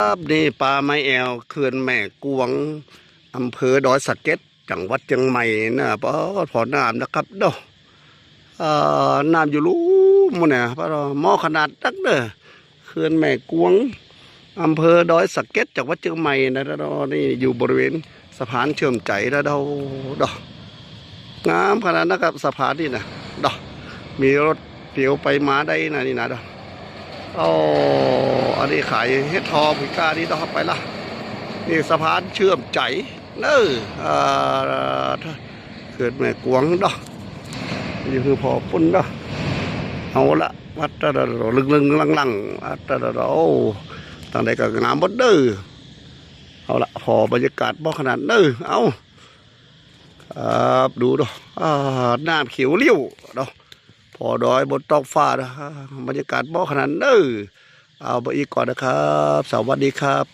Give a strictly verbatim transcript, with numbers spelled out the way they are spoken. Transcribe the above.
ครับ นี่ป่าไม้แอว เขื่อนแม่กวง อำเภอดอยสะเก็ด จังหวัดเชียงใหม่นะ ปอด พอน้ำนะครับเนาะ เอ่อ น้ำอยู่ลุ่มหมดเนี่ย ปอด เหมาะขนาดนักเด้อ เขื่อนแม่กวง อำเภอดอยสะเก็ด จังหวัดเชียงใหม่นะ นี่อยู่บริเวณสะพานเชื่อมใจนะเด้อ เด้อ งามขนาดนะครับ สะพานนี่นะ เด้อ มีรถเตียวไปมาได้นะนี่นะ เด้อ โอ้ อันนี้ขายเห็ดทอพิการนี่ เด้อ ไปละ นี่สะพานเชื่อมใจ เนอ เอ่อ เขื่อนแม่กวง เด้อ นี่คือพอปุ้น เด้อ เอาละ วัดตะดะดะลึงๆลังๆ วัดตะดะดะ โอ้ ทางใดก็งามหมดเด้อ เอาละ พอบรรยากาศบ่ขนาดเด้อ เอา ครับ ดูเด้อ อ่า น้ำเขียวเลี้ยวเด้อ พอดอยบนท้องฟ้านะ อ่า บรรยากาศบ่ขนาดเด้อ เอาไปอีกก่อนนะครับ สวัสดีครับ